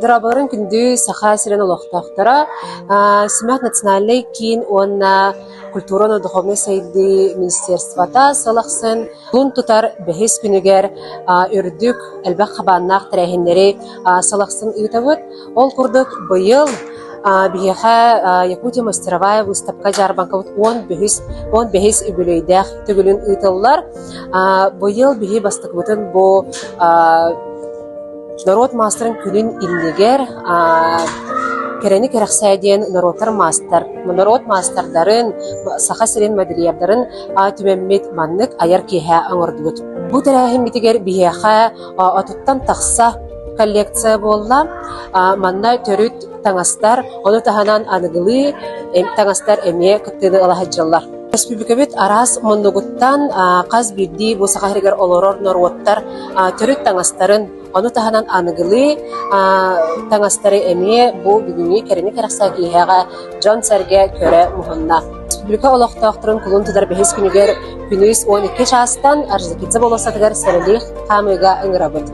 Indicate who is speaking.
Speaker 1: Дорооболорун күндү Саха сирин олохтоохторо, Симэх национальнай киин уонна культура уонна духовнай сайдыы министерствота сыл ахсын кулун тутар бэһис күнүгэр үрдүк элбэх хабааннаах тэрээһиннэри сыл ахсын ыытабыт. Ол курдук быйыл биһиэхэ Якутия мастеровая выставка дьаарбаҥкабыт 15 үбүлүөйдээх төгүлүн ыытыллар. Быйыл биһи бастакыбытын бу Норуот маастарын күнүн иннигэр Кэрэни кэрэхсээ диэн норуоттар маастар, норуот маастардарын, Саха сирин модельердарын түмэммит маннык айар киэһэ оҥордубут. Бу тэрээһиммитигэр биһиэхэ отуттан тахса коллекция буолла. Манна төрүт таҥастар, ону таһынан аныгылыы таҥастар эмиэ кыттыыны ыла сылдьаллар. Республикабыт араас муннугуттан хас биирдии бу Саха сиригэр олорор норуоттар төрүт таҥастарын, ону таһынан аныгылыы таҥастары эмиэ бу бүгүҥҥү кэрэни кэрэхсээ киэһэҕэ дьон-сэргэ көрө муһунна. Республика олохтоохторун кулун тутар бэһис күнүгэр күнүс 12 чаастан Орджоникидзе болуоссатыгар сэрэлиих хаамыыга ыҥырабыт.